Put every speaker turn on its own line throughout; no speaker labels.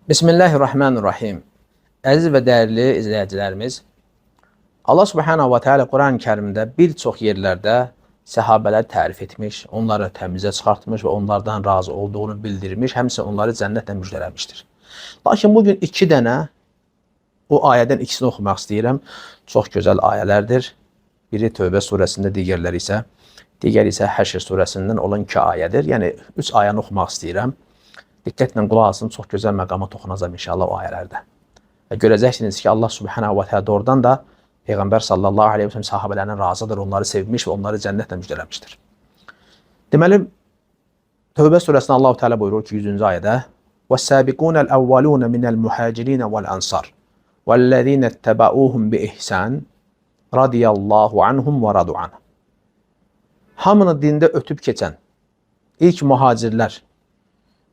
Bismillahirrahmanirrahim. Əziz və dəyərli izləyicilərimiz, Allah Subhanahu va Teala Quran-ı Kərimdə bir çox yerlərdə səhabələri tərif etmiş, onları təmizə çıxartmış və onlardan razı olduğunu bildirmiş, həmçinin onları cənnətlə müjdələmişdir. Lakin bugün iki dənə o ayədən ikisini oxumaq istəyirəm. Çox gözəl ayələrdir. Biri Tövbə surəsində, digəri isə Həşr surəsindən olan iki ayədir. Yəni üç ayəni oxumaq istəyirəm. Diqqətlə qulaq asın, çox gözəl məqama toxunacağam inşallah o ayələrdə. Və görəcəksiniz ki, Allah Subhanahu va Teala doğrudan da Peyğəmbər sallallahu əleyhi və səlləm sahabələrindən razıdır, onları sevmiş və onları cənnətlə müjdələmişdir. Deməli, Tövbə surəsində Allahu Teala buyurur ki, 100-cü ayədə: "Və-sabiqunəl əvvəlun minəl muhacirin vəl-ansar vəl-ləzīnə ittəbauhum bi-ihsan radiyallahu anhum və radu anh." Hamını dində ötüb keçən ilk mühacirlər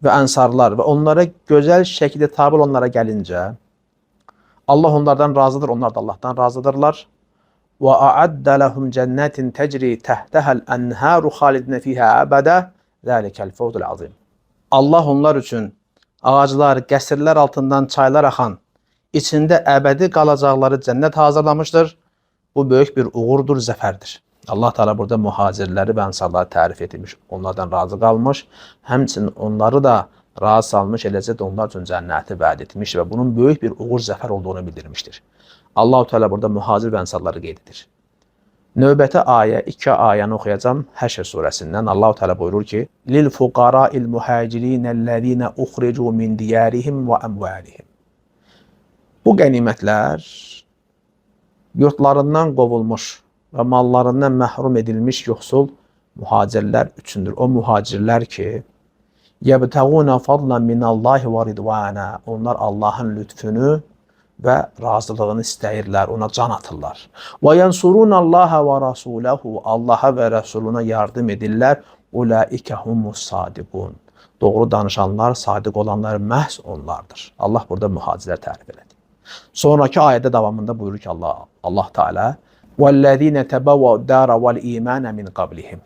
və ənsarlar və onlara gözəl şəkildə tabi olanlara gəlincə, Allah onlardan razıdır, onlar da Allahdan razıdırlar. Və a'adda lehum cennetin tecri tahtaha'l enharu halidine fiha abada zalikel fawzul azim. Allah onlar üçün ağaclar, qəsrlər altından çaylar axan, içində əbədi qalacaqları cənnət hazırlamışdır. Bu böyük bir uğurdur, zəfərdir. Allah Teala burada mühacirləri və ənsarları tərif etmiş, onlardan razı qalmış, həmçinin onları da razı salmış, eləcə də onlar üçün cənnəti vəd etmiş və bunun böyük bir uğur, zəfər olduğunu bildirmişdir. Allahu Teala burada mühacir və ənsarları qeyd edir. Növbəti ayə, iki ayəni oxuyacağam Həşr surəsindən. Allahu Teala buyurur ki: "Lil fuqara'il muhacirinəllezine uxricu min diyarihim və əmvalihim." Bu qənimətlər yurtlarından qovulmuş və mallarından məhrum edilmiş yoxsul mühacirlər üçündür. O mühacirlər ki, yebtəğuna fadlan minallahi və ridvana. Onlar Allahın lütfünü və razılığını istəyirlər, ona can atırlar. Və yansurunallaha və rasulahu. Allaha və Rəsuluna yardım edirlər. Ulaike humus sadiqun. Doğru danışanlar, sadiq olanlar məhz onlardır. Allah burada mühacirlər tərif elədi. Sonraki ayədə davamında buyurur ki Allah Teala: "Vəllezine tebevva'ud dara vel imana min qablihim."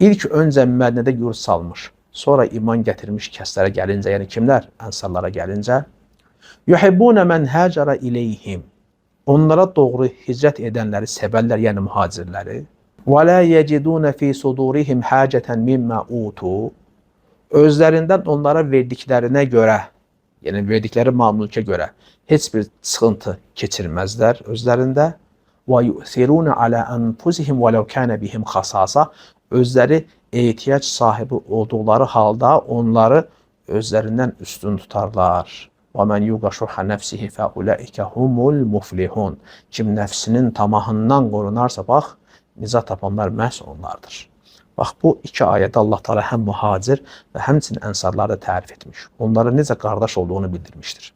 İlk öncə Mədinədə yurt salmış, sonra iman gətirmiş kəslərə gəlincə, yəni kimlər? Ənsarlara gəlincə, yuhibbuna men hacara ileyhim. Onlara doğru hicrət edənləri sevərlər, yəni mühacirləri. Və la yecidun fi sudurihim haceten mimma utu. Özlərindən onlara verdiklərinə görə, yəni verdikləri mal mülkə görə heç bir sıxıntı keçirməzlər özlərində. Və yu'thiruna ala anfusihim vələv kana bihim xasasa. Özləri ehtiyac sahibi olduqları halda onları özlərindən üstün tutarlar. Və men yuqa şuhha nefsihi fe ulaike humul muflihun. Kim nəfsinin tamahından qorunarsa, bax, nicat tapanlar məhz onlardır. Bax, bu iki ayədə Allah Teala həm mühacir və həmçinin ənsarları da tərif etmiş. Onların necə qardaş olduğunu bildirmişdir.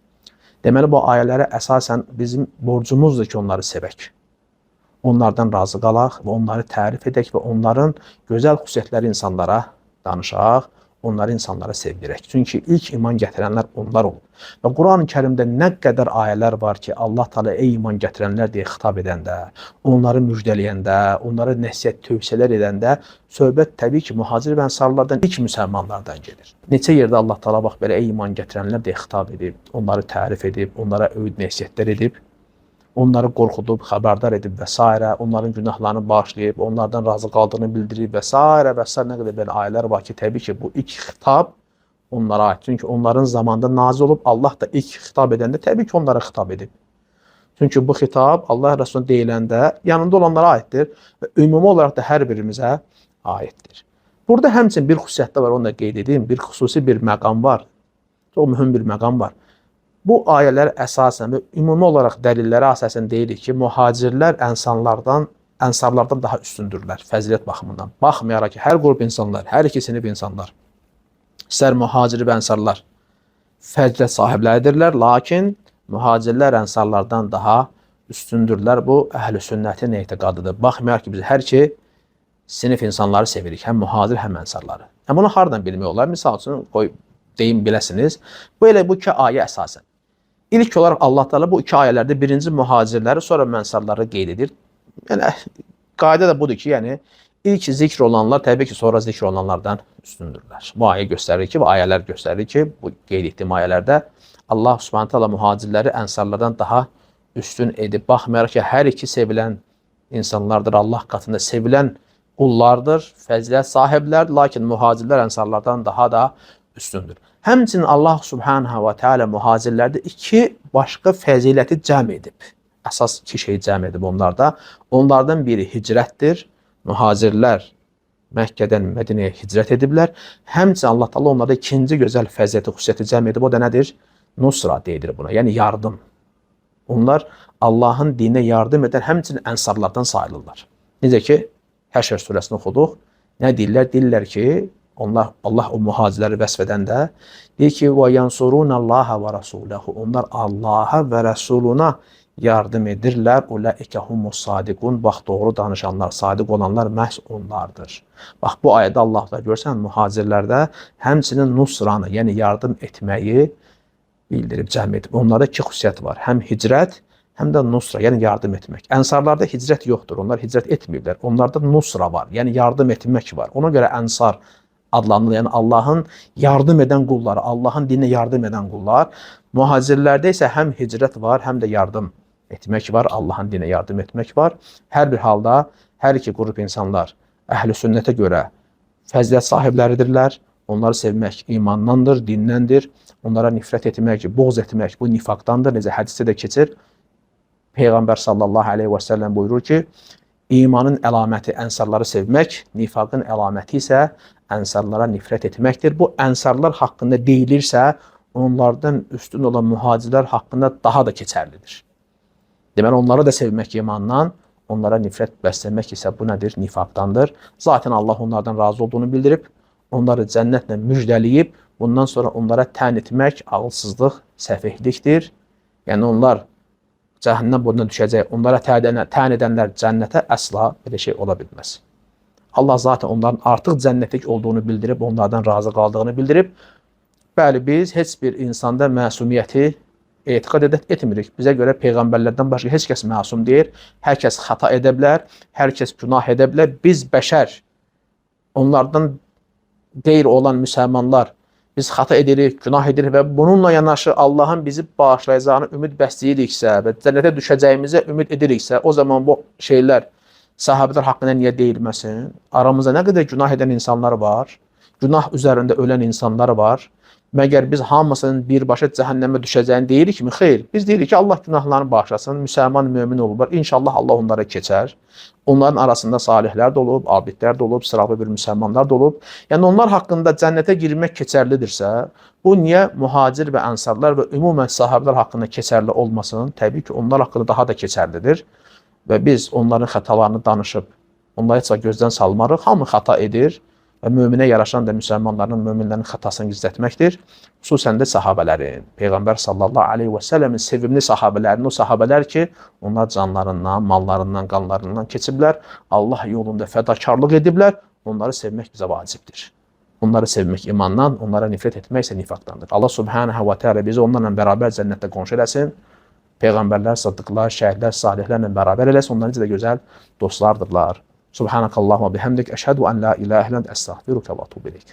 Deməli, bu ayələrə əsasən bizim borcumuzdur ki, onları sevək. Onlardan razı qalaq və onları tərif edək və onların gözəl xüsusiyyətləri insanlara danışaq, onları insanlara sevdirək. Çünki ilk iman gətirənlər onlar olub. Və Quran-ı Kərimdə nə qədər ayələr var ki, Allah Teala ey iman gətirənlər deyə xitab edəndə, onları müjdələyəndə, onlara nəsihət, tövsiyələr edəndə söhbət təbii ki, mühacir və ənsarlardan, ilk müsəlmanlardan gedir. Neçə yerdə Allah Teala bax belə ey iman gətirənlər deyə xitab edib, onları tərif edib, onlara öyüd nəsihətlər edib, onları qorxudub, xəbərdar edib və s. onların günahlarını bağışlayıb, onlardan razı qaldığını bildirib və s. və s. nə qədər belə ayələr var ki, təbii ki, bu ilk xitab onlara aid. Çünki onların zamanında nazil olub, Allah da ilk xitab edəndə təbii ki, onlara xitab edib. Çünki bu xitab Allah Rəsuluna deyiləndə yanında olanlara aiddir və ümumi olaraq da hər birimizə aiddir. Burada həmçinin bir xüsusiyyət də var, onu da qeyd edeyim. Bir xüsusi bir məqam var. Çox mühüm bir məqam var. Bu ayələr əsasən və ümumi olaraq dəlillərə əsasən deyirik ki, mühacirlər ənsarlardan daha üstündürlər fəzilət baxımından. Baxmayaraq ki, hər qrup insanlar, hər iki sinif insanlar, istər mühacir və ənsarlar fəzilət sahibləridirlər, lakin mühacirlər ənsarlardan daha üstündürlər. Bu əhl-i sünnətin etiqadıdır. Baxmayaraq ki, biz hər iki sinif insanları sevirik, həm mühacir, həm ənsarları. Yəni, bunu hardan bilmək olar? Misal üçün, qoy deyim, biləsiniz. Bu elə bu iki ayə əsasən. İlk olaraq Allah Teala bu iki ayələrdə birinci mühacirləri, sonra ənsarları qeyd edir. Yəni qayda da budur ki, yəni ilk zikr olanlar təbii ki, sonra zikr olanlardan üstündürlər. Bu ayə göstərir ki, bu ayələr göstərir ki, bu qeyd etdiyim ayələrdə Allah Subhanahu taala mühacirləri ənsarlardan daha üstün edib. Baxmayaraq ki, hər iki sevilən insanlardır. Allah qatında sevilən qullardır, fəzilət sahiblərdir, lakin mühacirlər ənsarlardan daha da üstündür. Həmçinin Allah Subhanahu və Teala mühacirlərdə iki başqa fəziləti cəm edib. Əsas iki şey cəm edib onlarda. Onlardan biri hicrətdir. Mühacirlər Məkkədən Mədinəyə hicrət ediblər. Həmçinin Allah Taala onlarda ikinci gözəl fəziləti, xüsusiyyəti cəm edib. O da nədir? Nusra deyilir buna. Yəni yardım. Onlar Allahın dininə yardım edən həmçinin ənsarlardan sayılırlar. Necə ki, Həşr surəsini oxuduq. Nə deyirlər? Deyirlər ki, onlar Allah o mühacirləri vəsf edəndə deyir ki, və yansurunallaha və rasulahu. Onlar Allaha və Rəsuluna yardım edirlər. Ulaike humus sadiqun. Bax doğru danışanlar, sadiq olanlar məhz onlardır. Bax bu ayədə Allah da görsən mühacirlərdə həmçinin nusranı, yəni yardım etməyi bildirib, cəm edib. Onlarda iki xüsusiyyət var. Həm hicrət, həm də nusra, yəni yardım etmək. Ənsarlarda hicrət yoxdur. Onlar hicrət etməyiblər. Onlarda nusra var, yəni yardım etmək var. Ona görə ənsar adlanılır. Yəni Allahın yardım edən qulları, Allahın dininə yardım edən qullar. Mühacirlərdə isə həm hicrət var, həm də yardım etmək var, Allahın dininə yardım etmək var. Hər bir halda hər iki qrup insanlar əhl-i sünnətə görə fəzilət sahibləridirlər. Onları sevmək imandandır, dindəndir. Onlara nifrət etmək, buğz etmək bu nifaqdandır. Necə hədisdə də keçir. Peyğəmbər sallallahu əleyhi və səlləm buyurur ki, imanın əlaməti ənsarları sevmək, nifaqın əlaməti isə ənsarlara nifrət etməkdir. Bu ənsarlar haqqında deyilirsə, onlardan üstün olan mühacirlər haqqında daha da keçərlidir. Deməli, onları da sevmək imandan, onlara nifrət bəsləmək isə bu nədir? Nifaqdandır. Zaten Allah onlardan razı olduğunu bildirib, onları cənnətlə müjdələyib, bundan sonra onlara tən etmək ağılsızlıq, səfehlikdir. Yəni onlar cəhənnəm boduna düşəcək. Onlara tən edənlər cənnətə əsla belə şey ola bilməz. Allah zaten onların artıq cənnətlik olduğunu bildirib, onlardan razı qaldığını bildirib. Bəli, biz heç bir insanda məsumiyyəti etiqad etmirik. Bizə görə peyğəmbərlərdən başqa heç kəs məsum deyil. Hər kəs xəta edə bilər, hər kəs günah edə bilər. Biz bəşər, onlardan qeyri olan müsəlmanlar, biz xəta edirik, günah edirik və bununla yanaşı Allahın bizi bağışlayacağını ümid bəsləyiriksə və cənnətə düşəcəyimizə ümid ediriksə, o zaman bu şeylər sahabələr haqqında niyə deyilməsin? Aramızda nə qədər günah edən insanlar var, günah üzərində ölən insanlar var. Məgər biz hamısının birbaşa cəhənnəmə düşəcəyini deyirikmi? Xeyr. Biz deyirik ki, Allah günahlarını bağışlasın, müsəlman mömin olublar. İnşallah Allah onlara keçər. Onların arasında salihlər də olub, abidlər də olub, sıravi bir müsəlmanlar da olub. Yəni onlar haqqında cənnətə girmək keçərlidirsə, bu niyə mühacir və ənsarlar və ümumən sahabələr haqqında keçərli olmasın? Təbii ki, onlar haqqında daha da keçərlidir. Və biz onların xətalarını danışıb, onları heç vaxt gözdən salmarıq. Hamı xəta edir. Və möminə yaraşan da müsəlmanların, möminlərin xətasını gizlətməkdir. Xüsusən də sahabələrin, Peyğəmbər sallallahu aleyhi və səlləmin sevimli sahabələrinin, o sahabələr ki, onlar canlarından, mallarından, qanlarından keçiblər, Allah yolunda fədakarlıq ediblər, onları sevmək bizə vacibdir. Onları sevmək imandan, onlara nifrət etmək isə nifaqdandır. Allah subhanahu və teala bizi onlarla bərabər cənnətdə qonşu eləsin. Peyğəmbərlər, sıddıqlar, şəhidlər, salihlərlə bərabər eləsin. Onlar necə də gözəl dostlardırlar. Subhanakallahumma bihamdik, əşhədu ən la ilahe illə ente, əstəğfiruke və etûbü ileyk.